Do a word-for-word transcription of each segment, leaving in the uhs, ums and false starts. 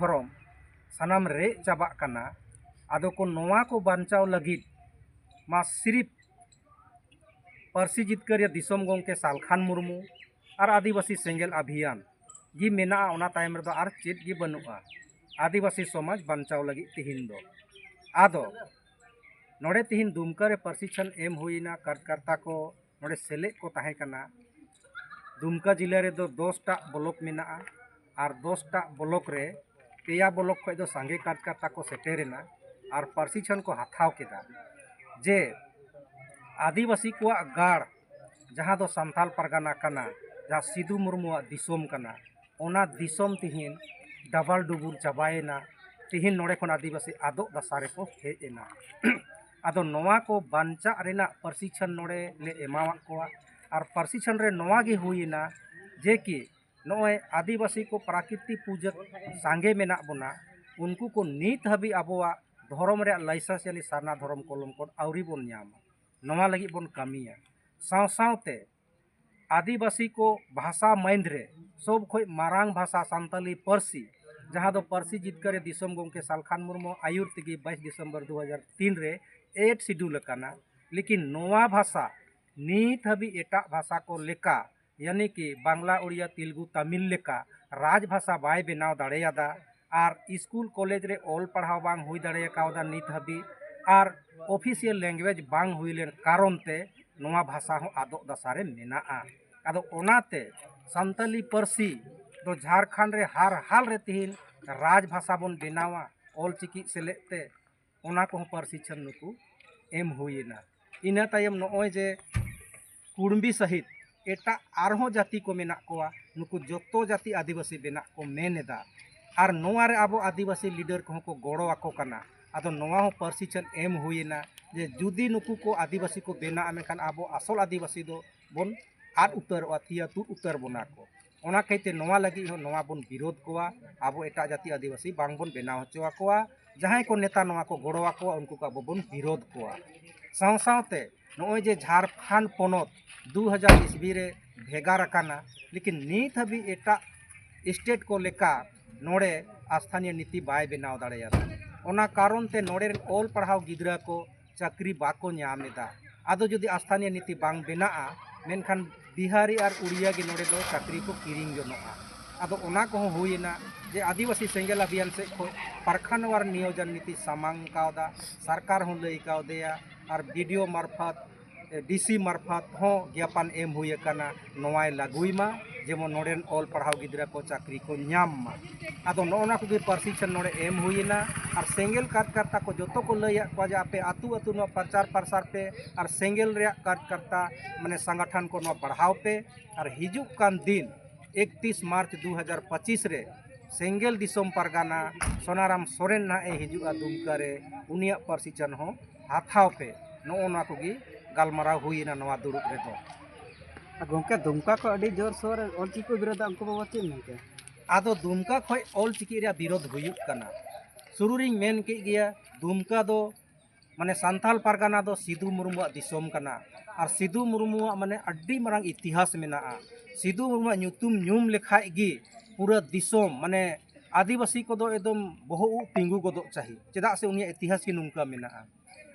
ᱫᱷᱚᱨᱚᱢ ᱥᱟᱱᱟᱢ ᱨᱮᱡ ᱪᱟᱵᱟᱜ ᱠᱟᱱᱟ᱾ ᱟᱫᱚ ᱠᱚ ᱱᱚᱣᱟ ᱠᱚ ᱵᱟᱧᱪᱟᱣ ᱞᱟᱹᱜᱤᱫ ᱢᱟ ᱥᱤᱨᱤᱯ ᱯᱟᱹᱨᱥᱤ ᱡᱤᱛᱠᱟᱹᱨᱤᱭᱟᱹ ᱫᱤᱥᱚᱢ ᱜᱚᱢᱠᱮ ᱥᱟᱞᱠᱷᱟᱱ ᱢᱩᱨᱢᱩ ᱟᱨ ᱟᱹᱫᱤᱵᱟᱹᱥᱤ ᱥᱮᱸᱜᱮᱞ ᱟᱵᱷᱤᱭᱟᱱ ᱜᱮ ᱢᱮᱱᱟᱜᱼᱟ᱾ ᱚᱱᱟ ᱛᱟᱭᱚᱢ ᱨᱮᱫᱚ ᱟᱨ ᱪᱮᱫ ᱜᱮ ᱵᱟᱹᱱᱩᱜᱼᱟ ᱟᱹᱫᱤᱵᱟᱹᱥᱤ ᱥᱚᱢᱟᱡᱽ ᱵᱟᱧᱪᱟᱣ ᱞᱟᱹᱜᱤᱫ ᱛᱤᱦᱤᱧ ᱫᱚ᱾ ᱟᱫᱚ ᱱᱚᱰᱮ ᱛᱤᱦᱤᱧ ᱫᱩᱢᱠᱟ ᱨᱮ ᱯᱟᱹᱨᱥᱤ ᱪᱷᱟᱱ ᱮᱢ ᱦᱩᱭᱱᱟ᱾ ᱠᱟᱨᱡᱽᱠᱟᱨᱛᱟ ᱠᱚ ᱱᱚᱰᱮ ᱥᱮᱞᱮᱫ ᱠᱚ ᱛᱟᱦᱮᱸ ᱠᱟᱱᱟ᱾ ᱫᱩᱢᱠᱟ ᱡᱤᱞᱟᱹ ᱨᱮᱫᱚ ᱫᱚᱥ ᱴᱟᱜ ᱵᱞᱚᱠ ᱢᱮᱱᱟᱜᱼᱟ ᱟᱨ ᱫᱚᱥ ᱴᱟᱜ ᱵᱞᱚᱠ ᱨᱮ ᱯᱮᱭᱟ ᱵᱞᱚᱠ ᱠᱷᱚᱱ ᱫᱚ ᱥᱟᱸᱜᱮ ᱠᱟᱨᱡᱽᱠᱟᱨᱛᱟ ᱠᱚ ᱥᱮᱴᱮᱨᱮᱱᱟ ᱟᱨ ᱯᱟᱹᱨᱥᱤ ᱪᱷᱟᱱ ᱠᱚ ᱦᱟᱛᱟᱣ ᱠᱮᱫᱟ ᱡᱮ ᱟᱹᱫᱤᱵᱟᱹᱥᱤ ᱠᱚᱣᱟᱜ ᱜᱟᱲ, ᱡᱟᱦᱟᱸ ᱫᱚ ᱥᱟᱱᱛᱟᱞ ᱯᱟᱨᱜᱟᱱᱟ ᱠᱟᱱᱟ, ᱡᱟᱦᱟᱸ ᱥᱤᱫᱩ ᱢᱩᱨᱢᱩᱣᱟᱜ ᱫᱤᱥᱚᱢ ᱠᱟᱱᱟ, ᱚᱱᱟ ᱫᱤᱥᱚᱢ ᱛᱤᱦᱤᱧ ᱰᱟᱵᱟᱞ ᱰᱩᱵᱩᱨ ᱪᱟᱵᱟᱭᱮᱱᱟ᱾ ᱛᱤᱦᱤᱧ ᱱᱚᱰᱮ ᱠᱷᱚᱱ ᱟᱹᱫᱤᱵᱟᱹᱥᱤ ᱟᱫᱚᱜ ᱫᱟᱥᱟ ᱨᱮᱠᱚ ᱦᱮᱡ ᱮᱱᱟ᱾ ᱟᱫᱚ ᱱᱚᱣᱟ ᱠᱚ ᱵᱟᱧᱪᱟᱜ ᱨᱮᱱᱟᱜ ᱯᱟᱹᱨᱥᱤ ᱪᱷᱟᱱ ᱱᱚᱰᱮ ᱞᱮ ᱮᱢᱟᱣᱟᱫ ᱠᱚᱣᱟ᱾ ᱟᱨ ᱯᱟᱹᱨᱥᱤ ᱪᱷᱟᱱ ᱨᱮ ᱱᱚᱣᱟ ᱜᱮ ᱦᱩᱭᱮᱱᱟ ᱡᱮ ᱠᱤ ᱱᱚᱜᱼᱚᱭ ᱟᱹᱫᱤᱵᱟᱹᱥᱤ ᱠᱚ ᱯᱨᱟᱠᱨᱤᱛᱤ ᱯᱩᱡᱟᱹ ᱥᱟᱸᱜᱮ ᱢᱮᱱᱟᱜ ᱵᱚᱱᱟ, ᱩᱱᱠᱩ ᱠᱚ ᱱᱤᱛ ᱦᱟᱹᱵᱤᱡ ᱟᱵᱚᱣᱟᱜ ᱫᱷᱚᱨᱚᱢ ᱨᱮᱭᱟᱜ ᱞᱟᱭᱥᱮᱱᱥ ᱭᱟᱱᱤ ᱥᱟᱨᱱᱟ ᱫᱷᱚᱨᱚᱢ ᱠᱚᱞᱚᱢ ᱠᱳᱰ ᱟᱹᱣᱨᱤ ᱵᱚᱱ ᱧᱟᱢᱟ᱾ ᱱᱚᱣᱟ ᱞᱟᱹᱜᱤᱫ ᱵᱚᱱ ᱠᱟᱹᱢᱤᱭᱟ᱾ ᱥᱟᱶ ᱥᱟᱶᱛᱮ ᱟᱹᱫᱤᱵᱟᱹᱥᱤ ᱠᱚ ᱵᱷᱟᱥᱟ ᱢᱟᱹᱭᱱ ᱨᱮ ᱥᱚᱵ ᱠᱷᱚᱱ ᱢᱟᱨᱟᱝ ᱵᱷᱟᱥᱟ ᱥᱟᱱᱛᱟᱞᱤ ᱯᱟᱹᱨᱥᱤ, ᱡᱟᱦᱟᱸ ᱫᱚ ᱯᱟᱹᱨᱥᱤ ᱡᱤᱛᱠᱟᱹᱨᱤᱭᱟᱹ ᱫᱤᱥᱚᱢ ᱜᱚᱢᱠᱮ ᱥᱟᱞᱠᱷᱟᱱ ᱢᱩᱨᱢᱩ ᱟᱹᱭᱩᱨ ᱛᱮᱜᱮ ᱵᱟᱭᱤᱥ ᱰᱤᱥᱮᱢᱵᱚᱨ ᱫᱩ ᱦᱟᱡᱟᱨ ᱛᱤᱱ ᱨᱮ ᱮᱭᱤᱴ ᱥᱤᱰᱩᱞ ᱟᱠᱟᱱᱟ᱾ ᱞᱮᱠᱤᱱ ᱱᱚᱣᱟ ᱵᱷᱟᱥᱟ ᱱᱤᱛ ᱦᱟᱹᱵᱤᱡ ᱮᱴᱟᱜ ᱵᱷᱟᱥᱟ ᱠᱚ ᱞᱮᱠᱟ, ᱭᱟᱱᱤ ᱠᱤ ᱵᱟᱝᱞᱟ, ᱩᱲᱤᱭᱟ, ᱛᱮᱞᱜᱩ, ᱛᱟᱢᱤᱞ ᱞᱮᱠᱟ ᱨᱟᱡᱽ ᱵᱷᱟᱥᱟ ᱵᱟᱭ ᱵᱮᱱᱟᱣ ᱫᱟᱲᱮᱭᱟᱫᱟ᱾ ᱟᱨ ᱥᱠᱩᱞ ᱠᱚᱞᱮᱡᱽ ᱨᱮ ᱚᱞ ᱯᱟᱲᱦᱟᱣ ᱵᱟᱝ ᱦᱩᱭ ᱫᱟᱲᱮ ᱠᱟᱣᱫᱟ ᱱᱤᱛ ᱦᱟᱹᱵᱤᱡ, ᱟᱨ ᱚᱯᱷᱤᱥᱤᱭᱟᱞ ᱞᱮᱝᱜᱩᱭᱮᱡᱽ ᱵᱟᱝ ᱦᱩᱭ ᱞᱮᱱ ᱠᱟᱨᱚᱱ ᱛᱮ ᱱᱚᱣᱟ ᱵᱷᱟᱥᱟ ᱦᱚᱸ ᱟᱫᱚᱜ ᱫᱟᱥᱟ ᱨᱮ ᱢᱮᱱᱟᱜᱼᱟ᱾ ᱟᱫᱚ ᱚᱱᱟᱛᱮ ᱥᱟᱱᱛᱟᱞᱤ ᱯᱟᱹᱨᱥᱤ ᱫᱚ ᱡᱷᱟᱲᱠᱷᱚᱸᱰ ᱨᱮ ᱦᱟᱨ ᱦᱟᱞ ᱨᱮ ᱛᱤᱦᱤᱧ ᱨᱟᱡᱽ ᱵᱷᱟᱥᱟ ᱵᱚᱱ ᱵᱮᱱᱟᱣᱟ ᱚᱞ ᱪᱤᱠᱤ ᱥᱮᱞᱮᱫ ᱛᱮ, ᱚᱱᱟ ᱠᱚᱦᱚᱸ ᱯᱟᱹᱨᱥᱤ ᱪᱷᱟᱹᱱ ᱱᱩᱠᱩ ᱮᱢ ᱦᱩᱭᱮᱱᱟ᱾ ᱤᱱᱟᱹ ᱛᱟᱭᱚᱢ ᱱᱚᱜᱼᱚᱭ ᱡᱮ ᱠᱩᱲᱢᱤ ᱥᱟᱹᱦᱤᱛ ᱮᱴᱟᱜ ᱟᱨᱦᱚᱸ ᱡᱟᱹᱛᱤ ᱠᱚ ᱢᱮᱱᱟᱜ ᱠᱚᱣᱟ, ᱱᱩᱠᱩ ᱡᱚᱛᱚ ᱡᱟᱹᱛᱤ ᱟᱹᱫᱤᱵᱟᱹᱥᱤ ᱵᱮᱱᱟᱜ ᱠᱚ ᱢᱮᱱ ᱮᱫᱟ᱾ ᱟᱨ ᱱᱚᱣᱟ ᱨᱮ ᱟᱵᱚ ᱟᱹᱫᱤᱵᱟᱹᱥᱤ ᱞᱤᱰᱟᱨ ᱠᱚᱦᱚᱸ ᱠᱚ ᱜᱚᱲᱚ ᱟᱠᱚ ᱠᱟᱱᱟ᱾ ᱟᱫᱚ ᱱᱚᱣᱟ ᱦᱚᱸ ᱯᱟᱹᱨᱥᱤ ᱪᱷᱟᱹᱱ ᱮᱢ ᱦᱩᱭᱮᱱᱟ ᱡᱮ ᱡᱩᱫᱤ ᱱᱩᱠᱩ ᱠᱚ ᱟᱹᱫᱤᱵᱟᱹᱥᱤ ᱠᱚ ᱵᱮᱱᱟᱜᱼᱟ, ᱢᱮᱱᱠᱷᱟᱱ ᱟᱵᱚ ᱟᱥᱚᱞ ᱟᱹᱫᱤᱵᱟᱹᱥᱤ ᱫᱚ ᱵᱚᱱ ᱟᱫ ᱩᱛᱟᱹᱨᱚᱜᱼᱟ, ᱛᱷᱤᱭᱟᱹ ᱛᱩᱫ ᱩᱛᱟᱹᱨ ᱵᱚᱱᱟ ᱠᱚ᱾ ᱚᱱᱟ ᱠᱷᱟᱹᱛᱤᱨ ᱛᱮ ᱱᱚᱣᱟ ᱞᱟᱹᱜᱤᱫ ᱦᱚᱸ ᱱᱚᱣᱟ ᱵᱚᱱ ᱵᱤᱨᱳᱫᱷ ᱠᱚᱣᱟ᱾ ᱟᱵᱚ ᱮᱴᱟᱜ ᱡᱟᱹᱛᱤ ᱟᱹᱫᱤᱵᱟᱹᱥᱤ ᱵᱟᱝ ᱵᱚᱱ ᱵᱮᱱᱟᱣ ᱦᱚᱪᱚ ᱟᱠᱚᱣᱟ᱾ ᱡᱟᱦᱟᱸᱭ ᱠᱚ ᱱᱮᱛᱟ ᱱᱚᱣᱟ ᱠᱚ ᱜᱚᱲᱚ ᱟᱠᱚᱣᱟ, ᱩᱱᱠᱩ ᱠᱚ ᱟᱵᱚ ᱵᱚᱱ ᱵᱤᱨᱳᱫᱷ ᱠᱚᱣᱟ᱾ ᱥᱟᱶ ᱥᱟᱶᱛᱮ ᱱᱚᱜᱼᱚᱭ ᱡᱮ ᱡᱷᱟᱲᱠᱷᱚᱸᱰ ᱯᱚᱱᱚᱛ ᱫᱩ ᱦᱟᱡᱟᱨ ᱤᱥᱵᱤ ᱨᱮ ᱵᱷᱮᱜᱟᱨ ᱟᱠᱟᱱᱟ, ᱞᱮᱠᱤᱱ ᱱᱤᱛ ᱦᱟᱹᱵᱤᱡ ᱮᱴᱟᱜ ᱥᱴᱮᱴ ᱠᱚ ᱞᱮᱠᱟ ᱱᱚᱰᱮ ᱟᱥᱛᱷᱟᱱᱤᱭᱚ ᱱᱤᱛᱤ ᱵᱟᱭ ᱵᱮᱱᱟᱣ ᱫᱟᱲᱮᱭᱟᱫᱟ᱾ ᱚᱱᱟ ᱠᱟᱨᱚᱱ ᱛᱮ ᱱᱚᱰᱮ ᱨᱮᱱ ᱚᱞ ᱯᱟᱲᱦᱟᱣ ᱜᱤᱫᱽᱨᱟᱹ ᱠᱚ ᱪᱟᱹᱠᱨᱤ ᱵᱟᱠᱚ ᱧᱟᱢ ᱮᱫᱟ᱾ ᱟᱫᱚ ᱡᱩᱫᱤ ᱟᱥᱛᱷᱟᱱᱤᱭᱚ ᱱᱤᱛᱤ ᱵᱟᱝ ᱵᱮᱱᱟᱜᱼᱟ, ᱢᱮᱱᱠᱷᱟᱱ ᱵᱤᱦᱟᱨᱤ ᱟᱨ ᱩᱲᱤᱭᱟ ᱜᱮ ᱱᱚᱰᱮ ᱫᱚ ᱪᱟᱹᱠᱨᱤ ᱠᱚ ᱠᱤᱨᱤᱧ ᱡᱚᱱᱚᱜᱼᱟ᱾ ᱟᱫᱚ ᱚᱱᱟ ᱠᱚᱦᱚᱸ ᱦᱩᱭᱮᱱᱟ ᱡᱮ ᱟᱹᱫᱤᱵᱟᱹᱥᱤ ᱥᱮᱸᱜᱮᱞ ᱚᱵᱷᱤᱭᱟᱱ ᱥᱮᱫ ᱠᱷᱚᱱ ᱯᱟᱨᱠᱷᱟᱱᱣᱟᱨ ᱱᱤᱭᱳᱡᱚᱱ ᱱᱤᱛᱤ ᱥᱟᱢᱟᱝ ᱠᱟᱣᱫᱟ, ᱥᱚᱨᱠᱟᱨ ᱦᱚᱸ ᱞᱟᱹᱭ ᱠᱟᱣᱫᱮᱭᱟ ᱟᱨ ᱵᱤ ᱰᱤ ᱳ ᱢᱟᱨᱯᱷᱟᱛ, ᱰᱤ ᱥᱤ ᱢᱟᱨᱯᱷᱟᱛ ᱦᱚᱸ ᱜᱮᱯᱟᱱ ᱮᱢ ᱦᱩᱭ ᱟᱠᱟᱱᱟ, ᱱᱚᱣᱟᱭ ᱞᱟᱹᱜᱩᱭ ᱢᱟ, ᱡᱮᱢᱚᱱ ᱱᱚᱰᱮᱱ ᱚᱞ ᱯᱟᱲᱦᱟᱣ ᱜᱤᱫᱽᱨᱟᱹ ᱠᱚ ᱪᱟᱹᱠᱨᱤ ᱠᱚ ᱧᱟᱢ ᱢᱟ᱾ ᱟᱫᱚ ᱱᱚᱜᱼᱚ ᱱᱚᱣᱟ ᱠᱚᱜᱮ ᱯᱟᱨᱥᱤᱪᱷᱚᱱ ᱱᱚᱰᱮ ᱮᱢ ᱦᱩᱭᱮᱱᱟ᱾ ᱟᱨ ᱥᱮᱸᱜᱮᱞ ᱠᱟᱨᱡᱽᱠᱟᱨᱛᱟ ᱠᱚ ᱡᱚᱛᱚ ᱠᱚ ᱞᱟᱹᱭᱟᱫ ᱠᱚᱣᱟ ᱡᱮ ᱟᱯᱮ ᱟᱹᱛᱩ ᱟᱹᱛᱩ ᱱᱚᱣᱟ ᱯᱨᱚᱪᱟᱨ ᱯᱨᱚᱥᱟᱨ ᱯᱮ ᱟᱨ ᱥᱮᱸᱜᱮᱞ ᱨᱮᱭᱟᱜ ᱠᱟᱨᱡᱽᱠᱟᱨᱛᱟ, ᱢᱟᱱᱮ ᱥᱚᱝᱜᱚᱴᱷᱚᱱ ᱠᱚ ᱱᱚᱣᱟ ᱵᱟᱲᱦᱟᱣ ᱯᱮ᱾ ᱟᱨ ᱦᱤᱡᱩᱜ ᱠᱟᱱ ᱫᱤᱱ ᱮᱠᱛᱤᱥ ᱢᱟᱨᱪ ᱫᱩ ᱦᱟᱡᱟᱨ ᱯᱚᱸᱪᱤᱥ ᱨᱮ ᱥᱮᱸᱜᱮᱞ ᱫᱤᱥᱚᱢ ᱯᱟᱨᱜᱟᱱᱟ ᱥᱳᱱᱟᱨᱟᱢ ᱥᱚᱨᱮᱱ ᱱᱟᱦᱟᱜ ᱮ ᱦᱤᱡᱩᱜᱼᱟ ᱫᱩᱢᱠᱟ ᱨᱮ, ᱩᱱᱤᱭᱟᱜ ᱯᱟᱨᱥᱤᱪᱷᱚᱱ ᱦᱚᱸ ᱦᱟᱛᱟᱣ ᱯᱮ᱾ ᱱᱚᱜᱼᱚ ᱱᱚᱣᱟ ᱠᱚᱜᱮ ᱜᱟᱞᱢᱟᱨᱟᱣ ᱦᱩᱭᱮᱱᱟ ᱱᱚᱣᱟ ᱫᱩᱲᱩᱵ ᱨᱮᱫᱚ᱾ ᱟᱨ ᱜᱚᱢᱠᱮ, ᱫᱩᱢᱠᱟ ᱠᱷᱚᱱ ᱟᱹᱰᱤ ᱡᱳᱨ ᱥᱳᱨ ᱚᱞᱪᱤᱠᱤ ᱠᱚ ᱵᱤᱨᱳᱫᱟ, ᱩᱱᱠᱩ ᱵᱟᱵᱚᱫ ᱪᱮᱫ ᱮᱢ ᱢᱮᱱ ᱠᱮᱭᱟ? ᱟᱫᱚ ᱫᱩᱢᱠᱟ ᱠᱷᱚᱱ ᱚᱞᱪᱤᱠᱤ ᱨᱮᱭᱟᱜ ᱵᱤᱨᱳᱫ ᱦᱩᱭᱩᱜ ᱠᱟᱱᱟ᱾ ᱥᱩᱨᱩ ᱨᱤᱧ ᱢᱮᱱ ᱠᱮᱫ ᱜᱮᱭᱟ, ᱫᱩᱢᱠᱟ ᱫᱚ, ᱢᱟᱱᱮ, ᱥᱟᱱᱛᱟᱞ ᱯᱟᱨᱜᱟᱱᱟ ᱫᱚ ᱥᱤᱫᱩ ᱢᱩᱨᱢᱩᱣᱟᱜ ᱫᱤᱥᱚᱢ ᱠᱟᱱᱟ᱾ ᱟᱨ ᱥᱤᱫᱩ ᱢᱩᱨᱢᱩᱣᱟᱜ, ᱢᱟᱱᱮ, ᱟᱹᱰᱤ ᱢᱟᱨᱟᱝ ᱤᱛᱤᱦᱟᱥ ᱢᱮᱱᱟᱜᱼᱟ᱾ ᱥᱤᱫᱩ ᱢᱩᱨᱢᱩᱣᱟᱜ ᱧᱩᱛᱩᱢ ᱧᱩᱢ ᱞᱮᱠᱷᱟᱡ ᱜᱮ ᱯᱩᱨᱟᱹ ᱫᱤᱥᱚᱢ, ᱢᱟᱱᱮ, ᱟᱹᱫᱤᱵᱟᱹᱥᱤ ᱠᱚᱫᱚ ᱮᱠᱫᱚᱢ ᱵᱚᱦᱚᱜ ᱩᱵ ᱛᱤᱸᱜᱩ ᱜᱚᱫᱚᱜ ᱪᱟᱹᱦᱤ, ᱪᱮᱫᱟᱜ ᱥᱮ ᱩᱱᱤᱭᱟᱜ ᱤᱛᱤᱦᱟᱥ ᱜᱮ ᱱᱚᱝᱠᱟ ᱢᱮᱱᱟᱜᱼᱟ᱾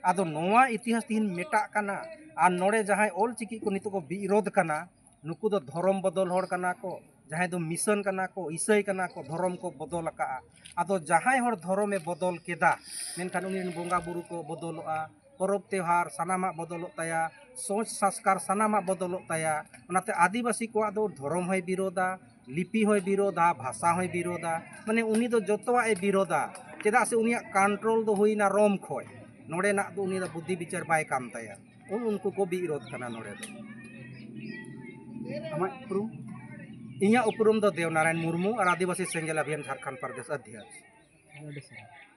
ᱟᱫᱚ ᱱᱚᱣᱟ ᱤᱛᱤᱦᱟᱥ ᱛᱮᱦᱮᱧ ᱢᱮᱴᱟᱜ ᱠᱟᱱᱟ᱾ ᱟᱨ ᱱᱚᱰᱮ ᱡᱟᱦᱟᱸᱭ ᱚᱞ ᱪᱤᱠᱤ ᱠᱚ ᱱᱤᱛᱚᱜ ᱠᱚ ᱵᱤᱨᱳᱫᱷ ᱠᱟᱱᱟ, ᱱᱩᱠᱩ ᱫᱚ ᱫᱷᱚᱨᱚᱢ ᱵᱚᱫᱚᱞ ᱦᱚᱲ ᱠᱟᱱᱟ ᱠᱚ, ᱡᱟᱦᱟᱸᱭ ᱫᱚ ᱢᱤᱥᱚᱱ ᱠᱟᱱᱟ ᱠᱚ, ᱤᱥᱟᱹᱭ ᱠᱟᱱᱟ ᱠᱚ, ᱫᱷᱚᱨᱚᱢ ᱠᱚ ᱵᱚᱫᱚᱞ ᱟᱠᱟᱜᱼᱟ᱾ ᱟᱫᱚ ᱡᱟᱦᱟᱸᱭ ᱦᱚᱲ ᱫᱷᱚᱨᱚᱢᱮ ᱵᱚᱫᱚᱞ ᱠᱮᱫᱟ, ᱢᱮᱱᱠᱷᱟᱱ ᱩᱱᱤ ᱨᱮᱱ ᱵᱚᱸᱜᱟ ᱵᱩᱨᱩ ᱠᱚ ᱵᱚᱫᱚᱞᱚᱜᱼᱟ, ᱯᱚᱨᱚᱵᱽ ᱛᱮᱣᱦᱟᱨ ᱥᱟᱱᱟᱢᱟᱜ ᱵᱚᱫᱚᱞᱚᱜ ᱛᱟᱭᱟ, ᱥᱚᱪ ᱥᱚᱝᱥᱠᱟᱨ ᱥᱟᱱᱟᱢᱟᱜ ᱵᱚᱫᱚᱞᱚᱜ ᱛᱟᱭᱟ᱾ ᱚᱱᱟᱛᱮ ᱟᱹᱫᱤᱵᱟᱹᱥᱤ ᱠᱚᱣᱟᱜ ᱫᱚ ᱫᱷᱚᱨᱚᱢ ᱦᱚᱸᱭ ᱵᱤᱨᱳᱫᱟ, ᱞᱤᱯᱤ ᱦᱚᱸᱭ ᱵᱤᱨᱳᱫᱟ, ᱵᱷᱟᱥᱟ ᱦᱚᱸᱭ ᱵᱤᱨᱳᱫᱟ, ᱢᱟᱱᱮ ᱩᱱᱤ ᱫᱚ ᱡᱚᱛᱚᱣᱟᱜ ᱮ ᱵᱤᱨᱳᱫᱟ᱾ ᱪᱮᱫᱟᱜ ᱥᱮ ᱩᱱᱤᱭᱟᱜ ᱠᱚᱱᱴᱨᱳᱞ ᱫᱚ ᱦᱩᱭᱱᱟ ᱨᱳᱢ ᱠᱷᱚᱡ, ᱱᱚᱰᱮᱱᱟᱜ ᱫᱚ ᱩᱱᱤ ᱫᱚ ᱵᱩᱫᱽᱫᱷᱤ ᱵᱤᱪᱟᱹᱨ ᱵᱟᱭ ᱠᱟᱱ ᱛᱟᱭᱟ᱾ ᱩᱱ ᱩᱱᱠᱩ ᱠᱚ ᱵᱤᱨᱳᱫ ᱠᱟᱱᱟ ᱱᱚᱰᱮ ᱫᱚ᱾ ᱟᱢᱟᱜ ᱩᱯᱨᱩᱢ? ᱤᱧᱟᱹᱜ ᱩᱯᱨᱩᱢ ᱫᱚ ᱫᱮᱣᱱᱟᱨᱟᱭᱚᱱ ᱢᱩᱨᱢᱩ ᱟᱨ ᱟᱹᱫᱤᱵᱟᱹᱥᱤ ᱥᱮᱸᱜᱮᱞ ᱚᱵᱷᱤᱭᱟᱱ ᱡᱷᱟᱲᱠᱷᱚᱸᱰ ᱯᱨᱚᱫᱮᱥ ᱚᱫᱷᱭᱚᱠᱥ᱾ ᱟᱹᱰᱤ ᱥᱟᱨᱦᱟᱣ᱾